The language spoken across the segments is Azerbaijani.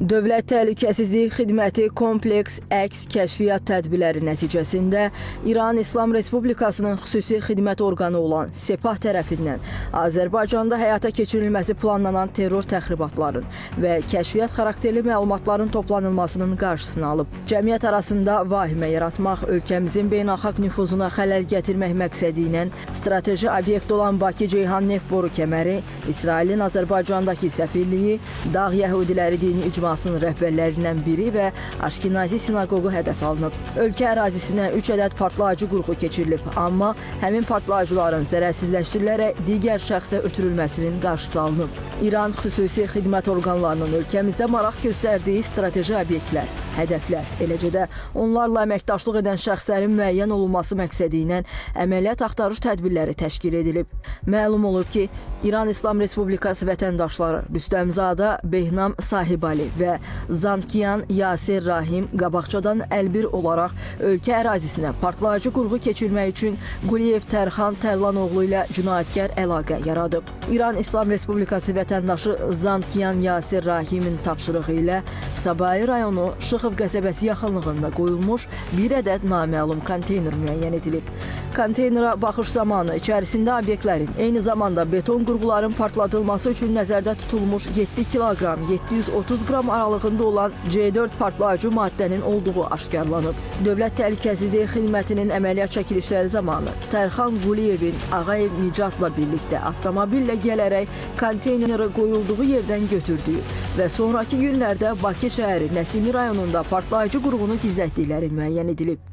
Dövlət Təhlükəsizlik Xidməti kompleks əks kəşfiyyat tədbirləri nəticəsində İran İslam Respublikasının xüsusi xidmət orqanı olan Sepah tərəfindən Azərbaycanda həyata keçirilməsi planlanan terror təxribatların və kəşfiyyat xarakterli məlumatların toplanılmasının qarşısını alıb. Cəmiyyət arasında vahimə yaratmaq, ölkəmizin beynəlxalq nüfuzuna xələl gətirmək məqsədi ilə strateji obyekt olan Bakı-Ceyhan neft boru kəməri, İsrailin Azərbaycandakı səfirliyi, Dağ Yəhudiləri dini icmasının rəhbərlərindən biri və Aşkenazi sinaqoqu hədəf alınıb. Ölkə ərazisinə 3 ədəd partlayıcı qurğu keçirilib, amma həmin partlayıcıların zərərsizləşdirilərək digər şəxsə ötürülməsinin qarşısı alınıb. İran xüsusi xidmət orqanlarının ölkəmizdə maraq göstərdiyi strateji obyektlər, hədəflər, eləcə də onlarla əməkdaşlıq edən şəxslərin müəyyən olunması məqsədi ilə əməliyyat axtarış tədbirləri təşkil edilib. Məlum olub ki, İran İslam Respublikası vətəndaşları Rüstəmzadə Behnam Sahibali və Zankiyan Yasir Rahim qabaqcadan əlbir olaraq ölkə ərazisinə partlayıcı qurğu keçirmək üçün Quliyev Tərxan Tərlanoğlu ilə cinayətkar əlaqə yaradıb. İran İslam Respublikası vətəndaşı Zankiyan Yasir Rahimin tapşırığı ilə Sabayi rayonu Şıxov qəsəbəsi yaxınlığında qoyulmuş bir ədəd naməlum konteyner müəyyən edilib. Konteynera baxış zamanı içərisində obyektlərin, eyni zamanda beton qurğuların partladılması üçün nəzərdə tutulmuş 7 kiloqram 730 qram aralığında olan C4 partlayıcı maddənin olduğu aşkarlanıb. Dövlət Təhlükəsizliyi Xidmətinin əməliyyat çəkilişləri zamanı Tərxan Quliyevin Ağayev Nicatla birlikdə avtomobillə gələrək konteyneri qoyulduğu yerdən götürdüyü və sonrakı günlərdə Bakı şəhəri Nəsimi rayonunda partlayıcı qurğunu gizlətdikləri müəyyən edilib.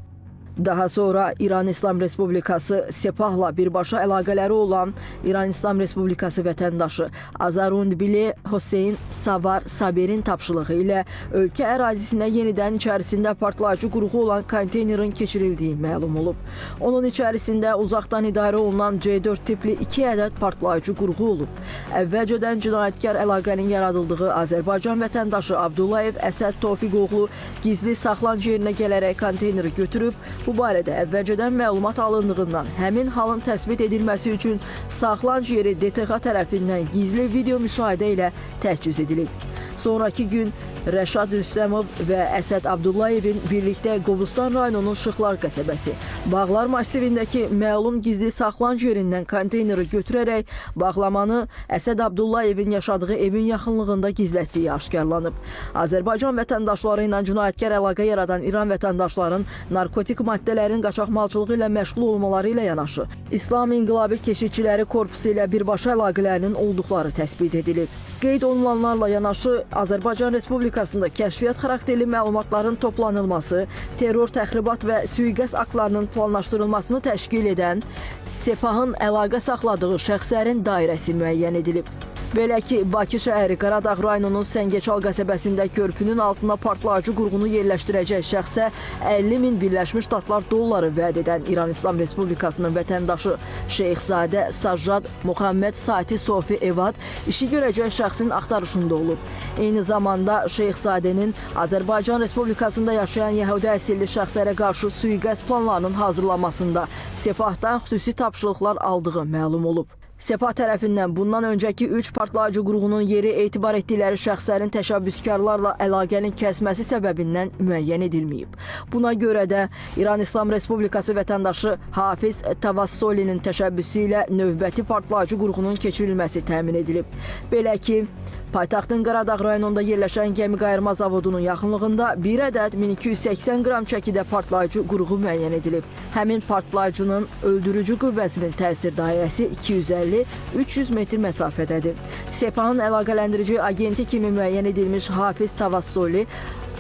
Daha sonra İran İslam Respublikası Sepahla birbaşa əlaqələri olan İran İslam Respublikası vətəndaşı Azarundbili Hüseyn Savar Sabirin tapşırığı ilə ölkə ərazisinə yenidən içərisində partlayıcı qurğu olan konteynerin keçirildiyi məlum olub. Onun içərisində uzaqdan idarə olunan C4 tipli 2 ədəd partlayıcı qurğu olub. Əvvəlcədən cinayətkar əlaqənin yaradıldığı Azərbaycan vətəndaşı Abdullayev Əsəd Tofiqoğlu gizli saxlanc yerinə gələrək konteyneri götürüb. Bu barədə əvvəlcədən məlumat alındığından həmin halın təsbit edilməsi üçün saxlanc yeri DTX tərəfindən gizli video müşahidə ilə təchiz edilib. Sonrakı gün Rəşad Rüstəmov və Əsəd Abdullayevin birlikdə Qobustan rayonunun Şıxlar qəsəbəsi Bağlar massivindəki məlum gizli saxlanc yerindən konteyneri götürərək bağlamanı Əsəd Abdullayevin yaşadığı evin yaxınlığında gizlətdiyi aşkarlanıb. Azərbaycan vətəndaşları ilə cinayətkar əlaqə yaradan İran vətəndaşlarının narkotik maddələrin qaçaqmalçılığı ilə məşğul olmaları ilə yanaşı, İslam İnqilabı Keşikçiləri Korpusu ilə birbaşa əlaqələrinin olduqları təsbit edilib. Qeyd olunanlarla yanaşı Azərbaycan Respublikasında kəşfiyyat xarakterli məlumatların toplanılması, terror, təxribat və sui-qəsd aktlarının planlaşdırılmasını təşkil edən Sepahın əlaqə saxladığı şəxslərin dairəsi müəyyən edilib. Belə ki, Bakı şəhəri Qaradağ rayonunun Səngəçal qəsəbəsində körpünün altına partlayıcı qurğunu yerləşdirəcək şəxsə 50 min Birləşmiş Ştatlar dolları vəd edən İran İslam Respublikasının vətəndaşı Şeyxzadə Sajjad Muhammed Sati Sofi Evad işi görəcək şəxsin axtarışında olub. Eyni zamanda Şeyxzadənin Azərbaycan Respublikasında yaşayan yəhudi əsilli şəxslərə qarşı sui-qəsd planlarının hazırlanmasında Sepahdan xüsusi tapşırıqlar aldığı məlum olub. Sepah tərəfindən bundan öncəki 3 partlayıcı qurğunun yeri etibar etdikləri şəxslərin təşəbbüskarlarla əlaqənin kəsməsi səbəbindən müəyyən edilməyib. Buna görə də İran İslam Respublikası vətəndaşı Hafiz Tavassolinin təşəbbüsü ilə növbəti partlayıcı qurğunun keçirilməsi təmin edilib. Belə ki, paytaxtın Qaradağ rayonunda yerləşən gəmiqayırma zavodunun yaxınlığında bir ədəd 1280 qram çəkidə partlayıcı qurğu müəyyən edilib. Həmin partlayıcının öldürücü qüvvəsinin təsir dairəsi 250-300 metr məsafədədir. Sepahın əlaqələndirici agenti kimi müəyyən edilmiş Hafiz Tavassoli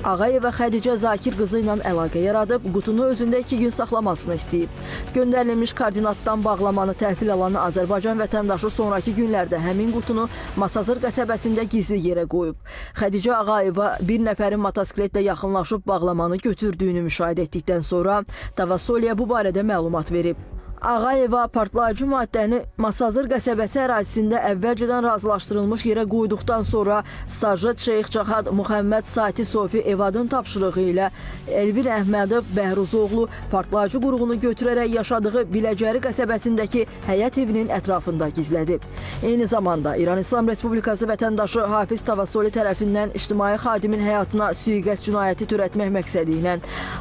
Ağayeva Xədicə Zakir qızı ilə əlaqə yaradıb, qutunu özündə 2 gün saxlamasını istəyib. Göndərilmiş koordinatdan bağlamanı təhvil alan Azərbaycan vətəndaşı sonrakı günlərdə həmin qutunu Masazır qəsəbəsində gizli yerə qoyub. Xədicə Ağayeva bir nəfərin motosikletlə yaxınlaşıb bağlamanı götürdüyünü müşahidə etdikdən sonra Tavassoliyə bu barədə məlumat verib. Ağayeva partlayıcı maddəni Masazır qəsəbəsi ərazisində əvvəlcədən razılaşdırılmış yerə qoyduqdan sonra Sajjad Şeyx Cahad Muhammed Sati Sofi Evadın tapşırığı ilə Elvin Əhmədov Bəhruzoğlu partlayıcı qurğunu götürərək yaşadığı Biləcəri qəsəbəsindəki həyət evinin ətrafında gizlədib. Eyni zamanda İran İslam Respublikası vətəndaşı Hafiz Tavassoli tərəfindən ictimai xadimin həyatına sui-qəsd cinayəti törətmək məqsədi ilə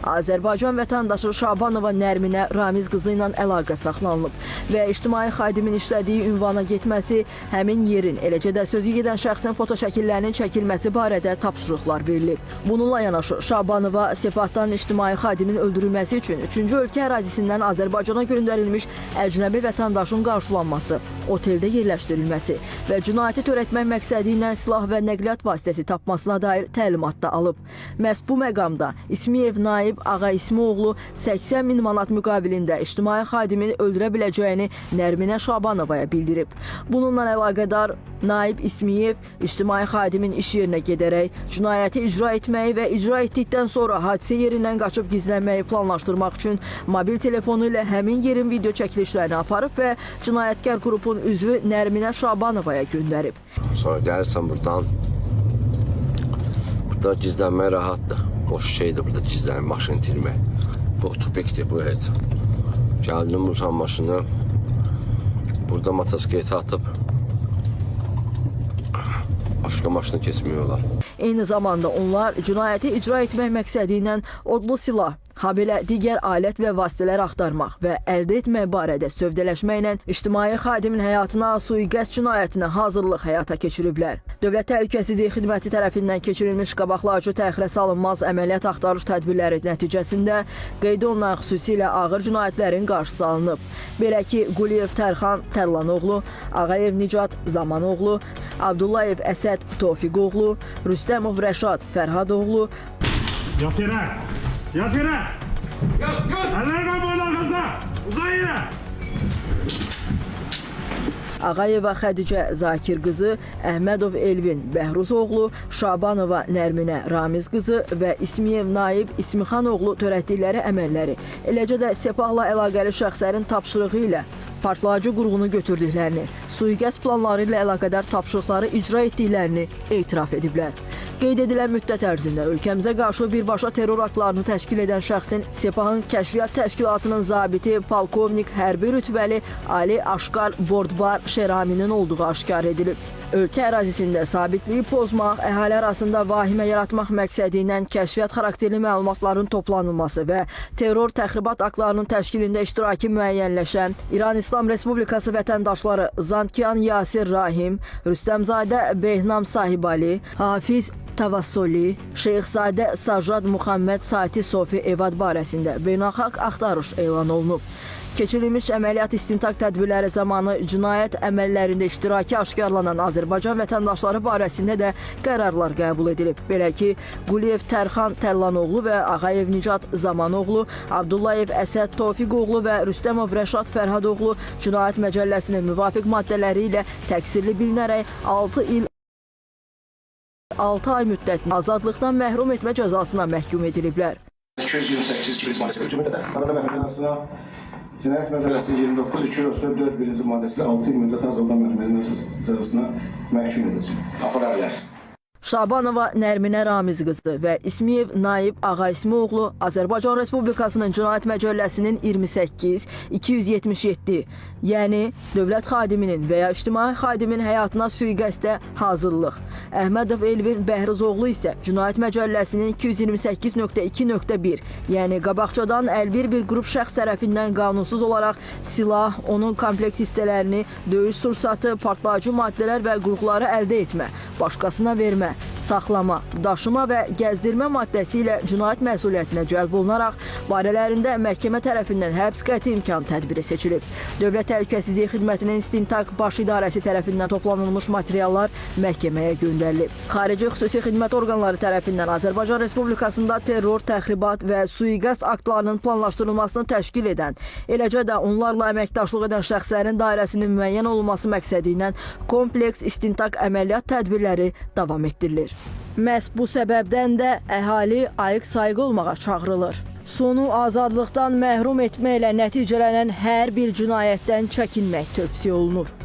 Azərbaycan vətəndaşı Şabanova Nərminə Ramiz qızı ilə əlaqə saxlanılıb və ictimai xadimin işlədiyi ünvana getməsi, həmin yerin, eləcə də sözü gedən şəxsin fotoşəkillərinin çəkilməsi barədə tapşırıqlar verilib. Bununla yanaşı Şabanova Sepahdan ictimai xadimin öldürülməsi üçün üçüncü ölkə ərazisindən Azərbaycana göndərilmiş əcnəbi vətəndaşın qarşılanması, oteldə yerləşdirilməsi və cinayəti törətmək məqsədi ilə silah və nəqliyyat vasitəsi tapmasına dair təlimat da alıb. Məhz bu məqamda İsmiyev Naib Ağa İsmioğlu 80 min manat müqabilində ictimai xadimin öldürə biləcəyini Nərminə Şabanovaya bildirib. Bununla əlaqədar Naib İsmiyev ictimai xadimin iş yerinə gedərək cinayəti icra etməyi və icra etdikdən sonra hadisə yerindən qaçıb gizlənməyi planlaşdırmaq üçün mobil telefonu ilə həmin yerin video çəkilişlərini aparıb və cinayətkar qrupun üzvü Nərminə Şabanovaya göndərib. Sonra gəlirsən buradan. Burada gizlənmək rahatdır. Boş şeydir burada gizlənmək, maşını itirmək. Bu tupikdir bu heç. Gəldim vursan maşını. Burada motosikleti atıb başqa maşını keçmək olar. Eyni zamanda onlar cinayəti icra etmək məqsədi ilə odlu silah, habelə digər alət və vasitələr axtarmaq və əldə etmək barədə sövdələşməklə ictimai xadimin həyatına sui-qəsd cinayətinə hazırlıq həyata keçiriblər. Dövlət Təhlükəsizliyi Xidməti tərəfindən keçirilmiş qabaqlayıcı təxirə salınmaz əməliyyat axtarış tədbirləri nəticəsində qeyd olunan xüsusilə ağır cinayətlərin qarşısı alınıb. Belə ki, Quliyev Tərxan Təllanoğlu, Ağayev Nicat Zamanoğlu, Abdullayev Əsəd Tofiqoğlu, Rüstəmov Rəşad Fərhadoğlu, Yat yere! Yat yere! Yat, yat! Eller koy boynun arkasına! Uzan yere! Ağayeva Xədicə Zakir qızı, Əhmədov Elvin Bəhruzoğlu, Şabanova Nərminə Ramiz qızı və İsmiyev Naib İsmixanoğlu törətdikləri əməlləri, eləcə də Sepahla əlaqəli şəxslərin tapşırığı ilə partlayıcı qurğunu götürdüklərini, sui-qəsd planları ilə əlaqədar tapşırıqları icra etdiklərini etiraf ediblər. Qeyd edilən müddət ərzində ölkəmizə qarşı birbaşa terror aktlarını təşkil edən şəxsin Sepahın Kəşfiyyat Təşkilatının zabiti polkovnik hərbi rütbəli Ali Aşqar Bordbar Şəraminin olduğu aşkar edilib. Ölkə ərazisində sabitliyi pozmaq, əhali arasında vahimə yaratmaq məqsədi ilə kəşfiyyat xarakterli məlumatların toplanılması və terror təxribat aktlarının təşkilində iştirakı müəyyənləşən İran İslam Respublikası vətəndaşları Zankiyan Yasir Rahim, Rüstəmzadə Behnam Sahibali, Hafiz Tavassoli, Şeyxzadə Sajjad Muhammed Sati Sofi Evad barəsində beynəlxalq axtarış elan olunub. Keçirilmiş əməliyyat istintaq tədbirləri zamanı cinayət əməllərində iştirakı aşkarlanan Azərbaycan vətəndaşları barəsində də qərarlar qəbul edilib. Belə ki, Quliyev Tərxan Təllanoğlu və Ağayev Nicat Zamanoğlu, Abdullayev Əsəd Tofiqoğlu və Rüstəmov Rəşad Fərhadoğlu Cinayət Məcəlləsinin müvafiq maddələri ilə təqsirli bilinərək 6 il 6 ay müddətinə azadlıqdan məhrum etmə cəzasına məhkum ediliblər. 228 200 maddesi hükmünde Kanada məhkəməsinə Cinayət Məcəlləsinin 29 234 birinci maddəsi ilə 6 il müddət azadlıqdan məhrum edilmə cəzasına məhkum edilsin. Apara bilərsiniz. Şabanova Nərminə Ramiz qızı və İsmiyev Naib Ağa İsmioğlu Azərbaycan Respublikasının Cinayət Məcəlləsinin 28 277, yəni dövlət xadiminin və ya ictimai xadimin həyatına sui-qəsdə hazırlıq. Əhmədov Elvin Bəhruzoğlu isə Cinayət Məcəlləsinin 228.2.1, yəni qabaqcadan əlbir bir qrup şəxs tərəfindən qanunsuz olaraq silah, onun komplekt hissələrini, döyüş sursatı, partlayıcı maddələr və qurğuları əldə etmə, başqasına vermə, saxlama, daşıma və gəzdirmə maddəsi ilə cinayət məsuliyyətinə cəlb olunaraq barələrində məhkəmə tərəfindən həbs qəti imkan tədbiri seçilib. Dövlət Təhlükəsizliyi Xidmətinin İstintaq Baş İdarəsi tərəfindən toplanılmış materiallar məhkəməyə göndərilib. Xarici xüsusi xidmət orqanları tərəfindən Azərbaycan Respublikasında terror, təxribat və sui-qəsd aktlarının planlaşdırılmasını təşkil edən, eləcə də onlarla əməkdaşlıq edən şəxslərin dairəsinin müəyyən olunması məqsədi ilə kompleks istintaq əməliyyat tədbirləri davam etdirilir. Məhz bu səbəbdən də əhali ayıq-sayıq olmağa çağırılır. Sonu azadlıqdan məhrum etməklə nəticələnən hər bir cinayətdən çəkinmək tövsiyə olunur.